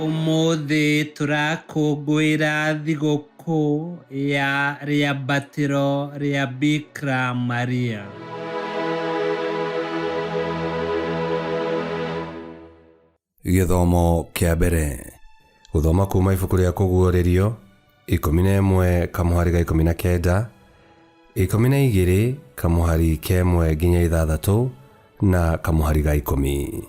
Ũmũthĩ tũrakũngũĩra thigũkũ ya rĩambatĩro rĩa Bikira Maria. Gĩthomo kĩa mbere. Gũthoma kuma ibuku rĩa Kũguũrĩrio, 11 kamũhari ga 19, 12 kamũhari ka ĩmwe nginya ithathatũ na kamũhari ga ikũmi.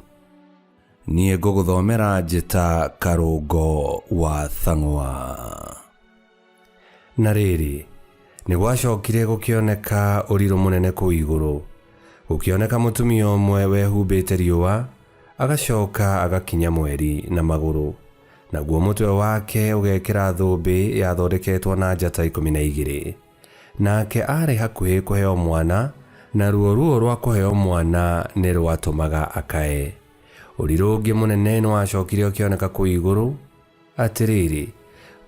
Niĩ ngũgũthomera njĩta Karũngo wa Thang'wa. Na rĩrĩ, nĩgwacokire gũkĩoneka ũrirũ mũnene kũu igũrũ, gũkĩoneka mũtumia ũmwe wehumbĩte riũa, agacoka agakinya mweri na magũrũ, naguo mũtwe wake ũgekĩra thũmbĩ yathondeketwo na njata 12. Nake aarĩ hakuhĩ kũheo mwana, naruo ruo rwa kũheo mwana nĩ rwatũmaga akae. Ũrirũ ũngĩ mũnene nĩwacokire ũkĩoneka kũu igũrũ, Atĩrĩrĩ,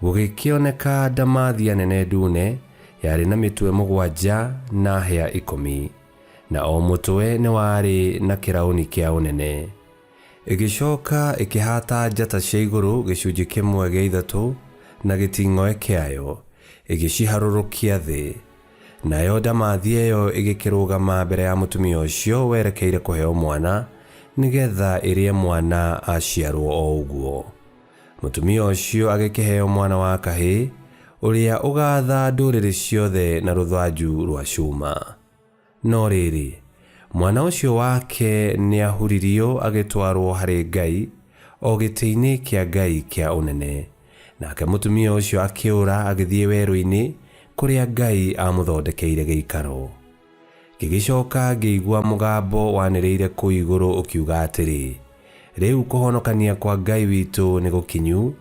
gũgĩkĩoneka ndamathia nene ndune, yarĩ na mĩtwe mũgwanja na hĩa ikũmi, na o mũtwe nĩwarĩ na kĩraũni kĩa ũnene. Ĩgĩcoka ĩkĩhaata njata cia igũrũ gĩcunjĩ kĩmwe gĩa ithatũ na gĩting'oe kĩayo, ĩgĩciharũrũkia thĩ. Nayo ndamathia ĩyo ĩgĩkĩrũgama mbere ya mũtumia ũcio werekeire kũheo mwana, nĩ getha ĩrĩe mwana aciarũo o ũguo. Mũtumia ũcio agĩkĩheo mwana wa kahĩĩ, ũrĩa ũgaatha ndũrĩrĩ ciothe na rũthanju rwa cuma. No rĩrĩ, mwana ũcio wake nĩahuririo agĩtwarũo harĩ Ngai, o gĩtĩ-inĩ kĩa Ngai kĩa ũnene. Nake mũtumia ũcio akĩũra agĩthiĩ werũ-inĩ, kũrĩa Ngai aamũthondekeire gĩikaro. Ngĩgĩcoka ngĩigua mũgambo wanĩrĩire kũu igũrũ ũkiuga atĩrĩ, Rĩu kũhonokania kwa Ngai witũ nĩ gũkinyu,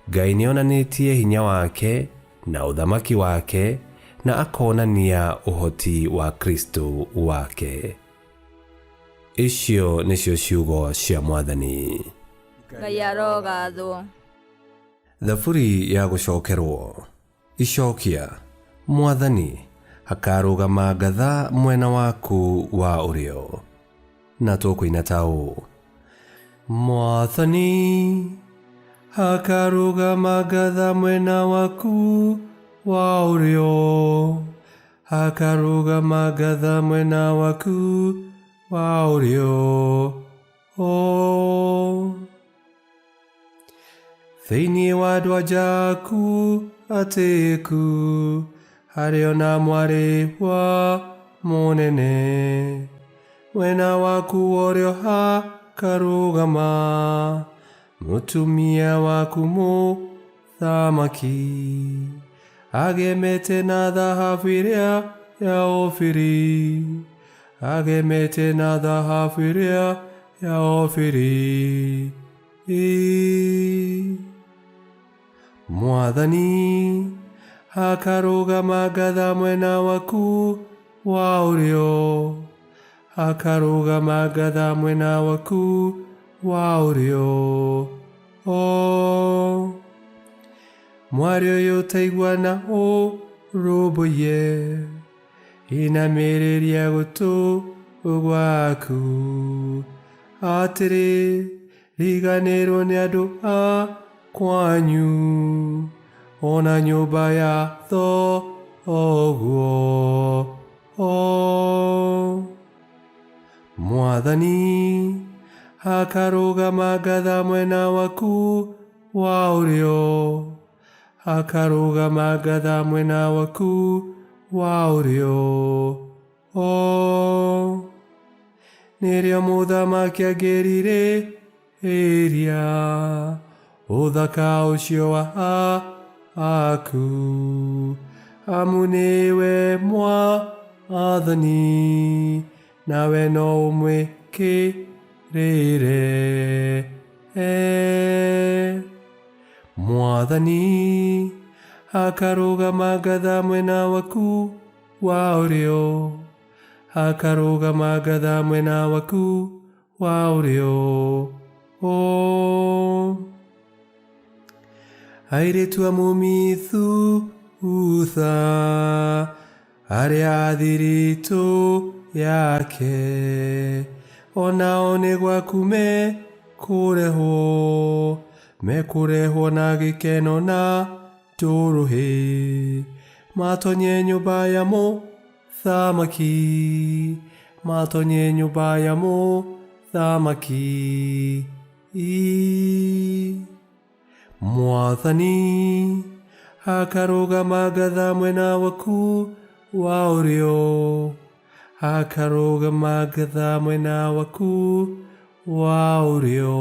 Ngai nĩonanĩtie hinya wake na ũthamaki wake, na akonania ũhoti wa Kristo wake. Icio nĩcio ciugo cia Mwathani. Ngai arogathwo. Thaburi ya gũcokerwo. Icokia, Mwathani, hakarũgama ngatha mwena waku wa ũrĩo. Na tũkũina ta ũũ. Mwathani, hakarũgama ngatha mwena waku wa ũrĩo. Hakarũgama ngatha mwena waku wa ũrĩo. Oh. Thĩinĩ wa andũ a Jaku atĩĩku, harĩ o na mwarĩ wa mũnene. Mwena waku wa ũrĩo hakarũgama mũtumia waku mũthamaki, agemete na thahabu ĩrĩa ya Ofiri, agemete na thahabu ĩrĩa ya Ofiri. Ĩ. Mwathani, akarũgama ngatha mwena waku wa ũrĩo, akarũgama ngatha mwena waku wa ũrĩo. O. Mwarĩ ũyũ taigua na ũrũmbũiye, inamĩrĩria gũtũ gwaku. Atĩrĩ, riganĩrwo nĩ andũ a kwanyu, o na nyũmba ya thoguo. O. Mwathani, akarũgama ngatha mwena waku wa ũrĩo, akarũgama ngatha mwena waku wa ũrĩo. O. Nĩrĩo mũthamaki angĩrirĩria ũthaka ũcio wa aku, amu nĩwe Mwathani, nawe no ũmwĩkĩrĩre. Mwathani akarũgama ngatha mwena waku wa ũrĩo, akarũgama ngatha mwena waku wa ũrĩo. O. Airĩtu a mũmithu utha, arĩa a thiritũ yake, o nao nĩ gwaku mekũrehwo, Mekũrehwo na gĩkeno na tũrũhĩ, matonye nyũmba ya mũthamaki, matonye nyũmba ya mũthamaki. Mwathani akarũgama ngatha mwena waku wa ũrĩo, akarũgama ngatha mwena waku wa ũrĩo.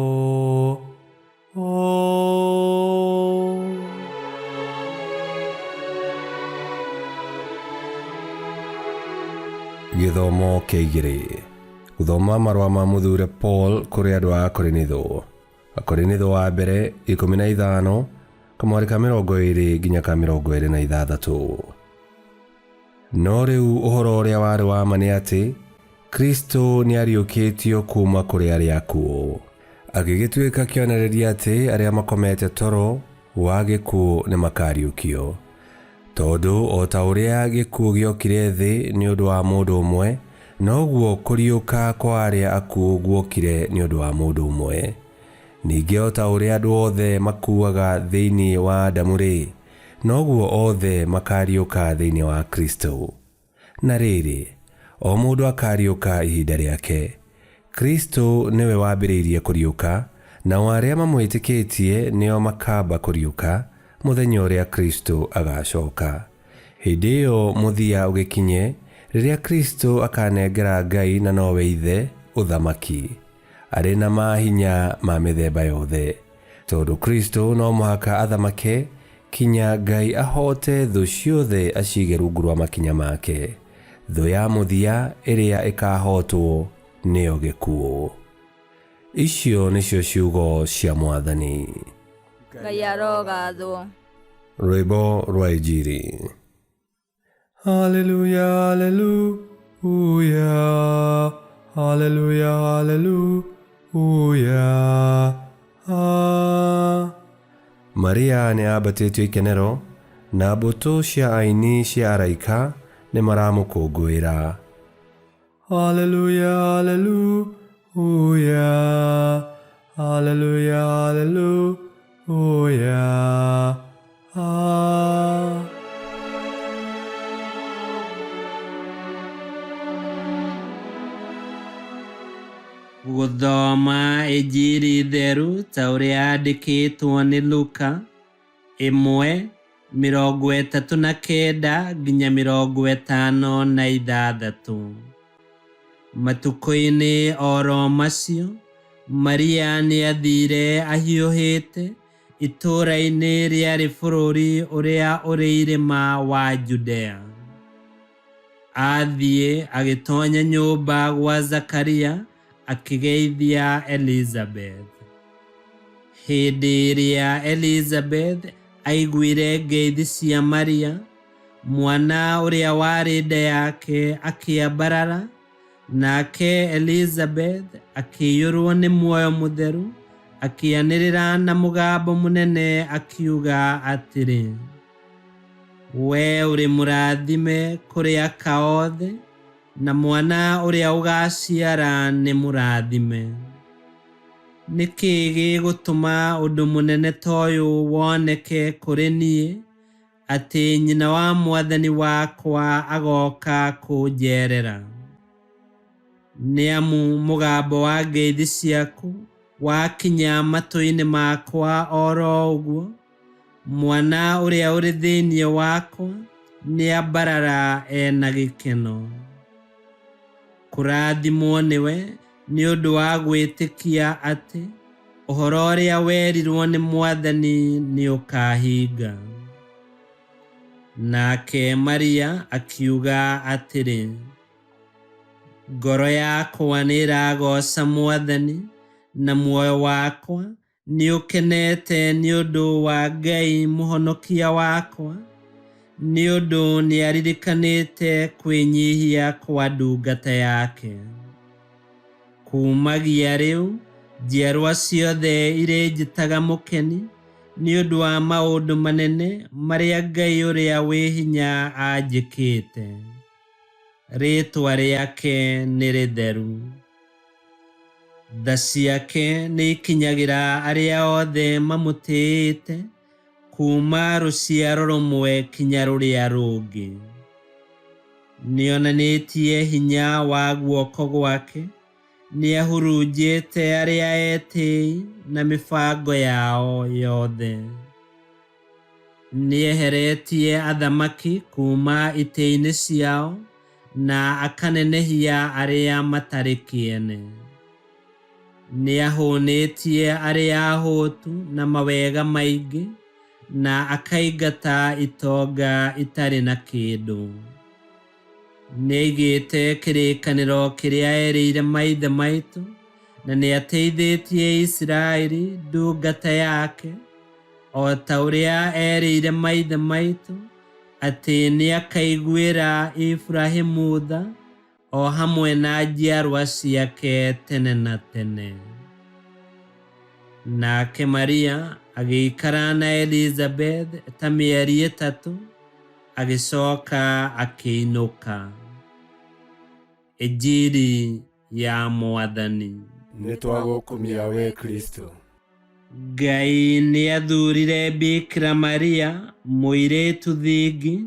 Oh. Gĩthomo kĩa igĩrĩ. Gũthoma marũa ma mũthure Paul kũrĩ andũ a Akorinitho. Akorinitho wa mbere 15 kamwarĩ ka 20 nginya ka 26. No rĩu ũhoro ũrĩa warĩ wa ma nĩ atĩ Kristo nĩariũkĩtio kuuma kũrĩ arĩa akuũ, agĩgĩtuĩka kĩonereria atĩ arĩa makomete toro wa gĩkuũ nĩmakariũkio. Tondũ o ta ũrĩa gĩkuũ gĩokire thĩ nĩ ũndũ wa mũndũ ũmwe, noguo kũriũka kwa arĩa akuũ guokire nĩ ũndũ wa mũndũ ũmwe. Ningĩ o ta ũrĩa andũ othe makuaga thĩinĩ wa Adamu-rĩ, noguo othe makariũka thĩinĩ wa Kristo. Na rĩrĩ, o mũndũ akariũka ihinda rĩake. Kristo nĩwe wambĩrĩirie kũriũka, nao arĩa mamwĩtĩkĩtie nĩo makamba kũriũka mũthenya ũrĩa Kristo agacoka. Hĩndĩ ĩyo mũthia ũgĩkinye, rĩrĩa Kristo akanengera Ngai na nowe Ithe ũthamaki, arĩ na mahinya ma mĩthemba yothe. Tondũ Kristo no mũhaka athamake kinya Ngai ahoote thũ ciothe aciige rungu rwa makinya make. Thũ ya mũthia ĩrĩa ĩkahootwo nĩyo gĩkuũ. Icio nĩcio ciugo cia Mwathani. Ngai arogathwo. Rwĩmbo rwa Injiri. Haleluya, haleluya, haleluya, haleluya. Ah. Maria nĩ ambatĩtio ikenero, na mbũtũ cia aini cia araika nĩ maramũkũngũĩra. Haleluya, haleluya, haleluya, haleluya. Ah. Gũthoma Injiri theru ta ũrĩa yandĩkĩtwo nĩ Luka 1:39 nginya 56. Matukũ-inĩ oro macio Maria nĩathiire ahiũhĩte itũũra-inĩ rĩarĩ bũrũri ũrĩa ũrĩ irĩma wa Judea. Athiĩ agĩtonya nyũmba gwa Zakaria akĩgeithia Elizabeth. Hĩndĩ ĩrĩa Elizabeth aiguire ngeithi cia Maria, mwana ũrĩa warĩ nda yake akĩambarara, nake Elizabeth akĩiyũrwo nĩ muoyo mũtheru, akĩanĩrĩra na mũgambo mũnene akiuga atĩrĩ, we ũrĩ mũrathime kũrĩ aka othe, na mwana ũrĩa ũgaciara nĩ mũrathime. Nĩ kĩĩ gĩgũtũma ũndũ mũnene ta ũyũ woneke kũrĩ niĩ, atĩ nyina wa Mwathani wakwa agoka kũnjeerera? Nĩ amu mũgambo wa ngeithi ciaku wakinya matũ-inĩ makwa oro ũguo, mwana ũrĩa ũrĩ thĩinĩ wakwa nĩambarara ena gĩkeno. Kũrathimwo nĩwe nĩ ũndũ wa gwĩtĩkia atĩ ũhoro ũrĩa werirwo nĩ Mwathani nĩũkahinga. Nake Maria akiuga atĩrĩ, ngoro yakwa nĩĩragooca Mwathani, na muoyo wakwa nĩũkenete nĩ ũndũ wa Ngai mũhonokia wakwa, nĩ ũndũ nĩaririkanĩte kwĩnyihia kwa ndungata yake. Kuumagia rĩu njiarwa ciothe irĩnjĩtaga mũkeni nĩ ũndũ wa maũndũ manene marĩa Ngai ũrĩa wĩ hinya anjĩkĩte. Rĩĩtwa rĩake nĩ rĩtheru. Tha ciake nĩikinyagĩra arĩa othe mamũtĩĩte, kuuma rũciaro rũmwe kinya rũrĩa rũngĩ. Nĩonanĩtie hinya wa guoko gwake, nĩahurunjĩte arĩa etĩĩi na mĩbango yao yothe. Nĩeheretie athamaki kuuma itĩ-inĩ ciao na akanenehia arĩa matarĩ kĩene. Nĩahũnĩtie arĩa ahũtu na mawega maingĩ na akaingata itonga itarĩ na kĩndũ. Nĩaigĩte kĩrĩkanĩro kĩrĩa erĩire maithe maitũ na nĩateithĩtie Isiraeli ndungata yake o ta ũrĩa erĩire maithe maitũ atĩ nĩakaiguĩra Iburahĩmu tha o hamwe na njiarwa ciake tene na tene. Nake Maria agĩikara na Elizabeth ta mĩeri 3, agĩcoka akĩinũka. Injiri ya Mwathani. Nĩtwagũkumia we Kristo. Ngai nĩathurire Bikira Maria mũirĩtu thingi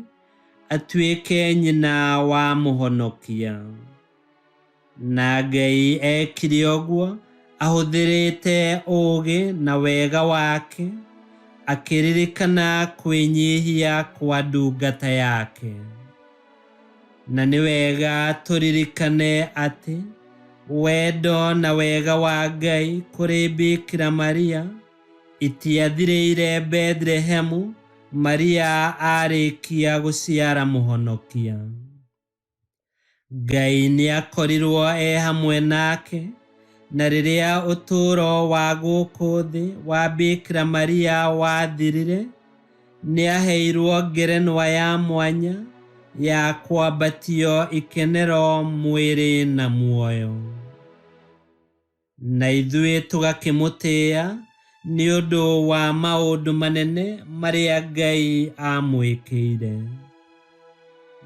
atuĩke nyina wa Mũhonokia. Na Ngai ekire ũguo ahũthĩrĩte ũũgĩ na wega wake, akĩririkana kwĩnyihia kwa ndungata yake. Na nĩ wega tũririkane atĩ wendo na wega wa Ngai kũrĩ Bikira Maria itiathirĩire Bethlehemu Maria arĩkia gũciara Mũhonokia. Ngai nĩakorirwo e hamwe nake, na rĩrĩa ũtũũro wa gũkũ thĩ wa Bikira Maria wathirire, nĩaheirwo ngerenwa ya mwanya ya kwambatio ikenero mwĩrĩ na muoyo. Na ithuĩ tũgakĩmũtĩĩa nĩ ũndũ wa maũndũ manene marĩa Ngai amwĩkĩire.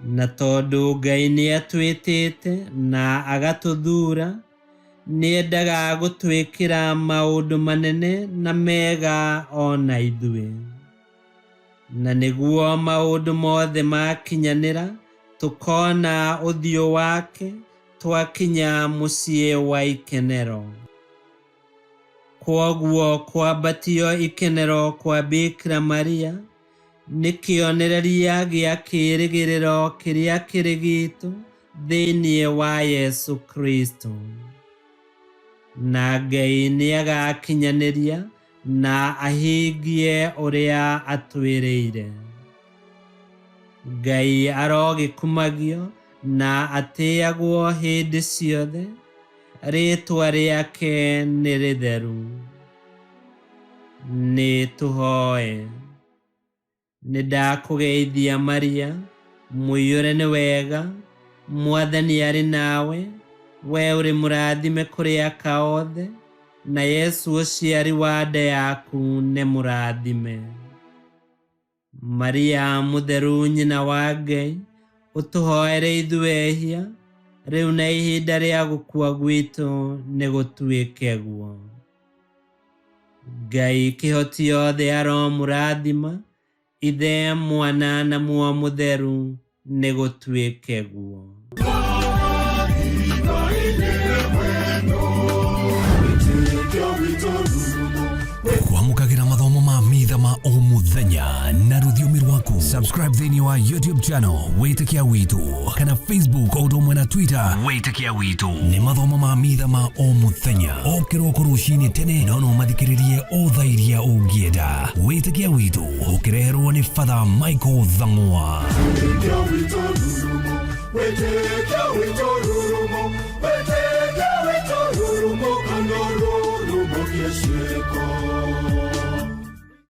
Na tondũ Ngai nĩatwĩtĩte na agatũthuura, nĩendaga gũtwĩkĩra maũndũ manene na mega o na ithuĩ. Na nĩguo maũndũ mothe makinyanĩra, tũkona ũthiũ wake twakinya mũciĩ wa ikenero. Kwoguo kwambatio ikenero kwa Bikira Maria nĩ kĩonereria gĩa kĩĩrĩgĩrĩro kĩrĩa kĩrĩ gitũ thĩinĩ wa Yesu Kristo. Na Ngai nĩagakinyanĩria na ahingie ũrĩa atwĩrĩire. Ngai arogĩkumagio na atĩagwo hĩndĩ ciothe, rĩĩtwa rĩake nĩ rĩtheru. Nĩ tũhoe. Nĩndakũgeithia Maria, mũiyũre nĩ wega, Mwathani arĩ nawe, we ũrĩ mũrathime kũrĩ aka othe, na Yesu ũciari wa nda yaku nĩ mũrathime. Maria mũtheru nyina wa Ngai, ũtũhoere ithuĩ ehia, rĩu na ihinda rĩa gũkua gwitũ nĩ gũtuĩke guo. Ngai kĩhoti yothe aromũrathima, Ithe, Mwana na Muoyo Mũtheru, nĩ gũtuĩke guo. Kwamũkagĩra mathomo ma mitha ma o mũthenya na rũthiomi rwaku. Subscribe thĩinĩ wa YouTube channel Wĩtĩkia Witũ kana Facebook o ũndũ ũmwe na Twitter Wĩtĩkia Witũ. Nĩ mathomo ma mitha ma o mũthenya o kĩroko rũcinĩ tene, no no mathikĩrĩrie o thaa iria ũngĩenda. Wĩtĩkia Witũ ũkĩreherwo nĩ Father Michael Thang'wa. Wĩtĩkia witũ rurumo, wĩtĩkia witũ rurumo, wĩtĩkia witũ rurumo, kana rurumo kĩciĩko.